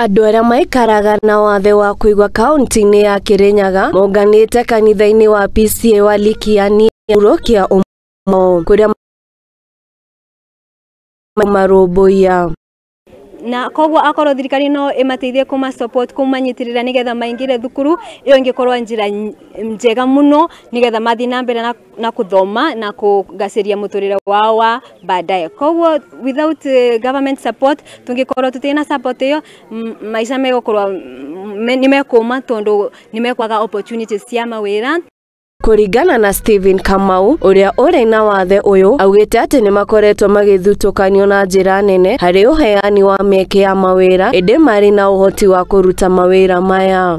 Andũ arĩa maikaraga na wathe wa kũigua kaunti-inĩ ya Kirinyaga monganĩte kanitha-inĩ wa PCEA wa Likiani kia ũmwe kũrĩa marũmbũiya. Na koguo akorwo thirikari no ĩmateithie kũma support, kũmanyitirĩra nĩgetha maingĩre thukuru ĩyo, ĩngĩkorwo njĩra njega mũno nĩgetha mathiĩ na mbere na kũthoma na kũgacĩria mũtũrĩre wao wa baadaye. Koguo without government support, tũngĩkorwo tũtirĩ na support ĩyo, maica megũkorwo nĩ mekũma tondũ nĩ mekwaga opportunities cia mawĩra. Kũringana na Stephen Kamau, ũrĩa ũrĩ na wathe ũyũ, augĩte atĩ nĩ makoretwo magĩthutũkanio na njĩra nene harĩ ũheani wa mĩeke ya mawĩra, ĩndĩ marĩ na ũhoti wa kũruta mawĩra maya.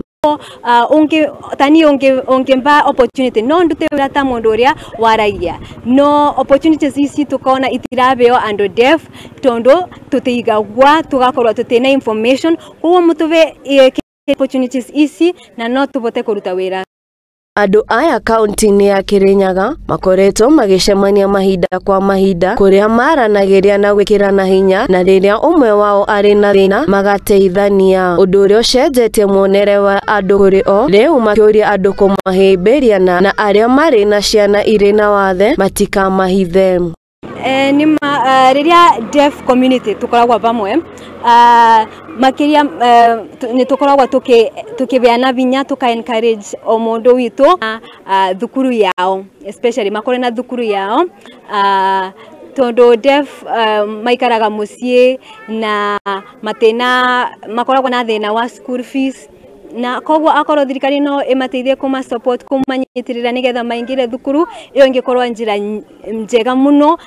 Ungi tani ungi ungimba opportunity no ndute wĩra ta mũndũ ũrĩa waragia, no opportunities ici tukona itirabeo andũ deaf tondu tutiigagwa, tugakorwo tutina information. Koguo mutuve opportunities ici na no tubote kuruta wĩra. Andũ aya kaunti-inĩ ya Kirinyaga makoretwo magĩcemania mahinda kwa mahinda kũrĩa maranagĩria na gwĩkĩrana hinya, na rĩrĩa ũmwe wao arĩ na thĩna magateithania, ũndũ ũrĩa ũcenjetie muonere wa andũ kũrĩ o rĩu, makĩũria andũ kũmahĩmbĩria na arĩa marĩ na ciana irĩ na wathe matikamahithe. Nĩ rĩrĩa deaf community tukoragwo pamwe, makiria nĩ tukoragwo tukibeana vinya, tuka encourage o mũndũ witũ thukuru yao, especially makorwo na thukuru yao, tondu deaf maikaraga muciĩ na matina makoragwo na thĩna wa school fees. Na koguo akorwo thirikari no ĩmateithie kũma support, kũmanyitirĩra nĩgetha maingĩre thukuru ĩyo, ĩngĩkorwo njĩra njega mũno.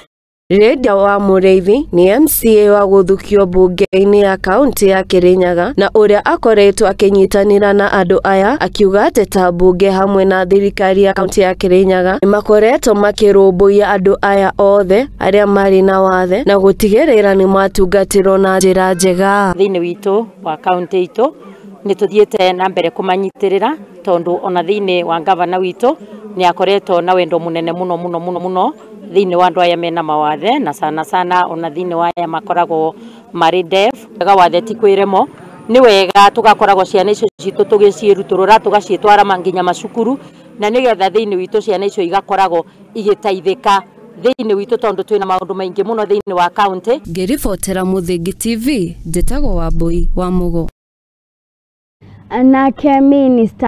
Lydia wa Mũrĩithi nĩ MCA wa gũthukio mbunge-inĩ ya kaunti ya Kirinyaga na ũrĩa akoretwo akĩnyitanĩra na andũ aya, akiuga atĩ ta mbunge hamwe na thirikari ya kaunti ya Kirinyaga nĩ makoretwo makĩrũmbũiya andũ aya othe arĩa marĩ na wathe na gũtigĩrĩra nĩ matungatĩrwo na njĩra njega. Thĩinĩ witũ wa kaunti itũ nĩ tũthiĩte na mbere kũmanyitirĩra, tondu ona thĩinĩ wa gavana witũ nĩ akoretwo na wendo mũnene mũno mũno mũno mũno thĩinĩ wa andũ aya mena mawathe, na sana sana ona thĩinĩ wa aya makoragwo marĩ deaf. Wega wathe ti kwĩremo, nĩ wega tũgakoragwo ciana icio citũ tũgĩciĩrutũrũra, tũgaciĩtwara nginya macukuru, na nĩgetha thĩinĩ witũ ciana icio igakoragwo igĩteithĩka thĩinĩ witũ, tondũ twĩna maũndũ maingĩ mũno thĩinĩ wa kaunti. Ngĩribotera Mũthingi TV, njĩtagwo Wambui wa Mũgo. Nake minister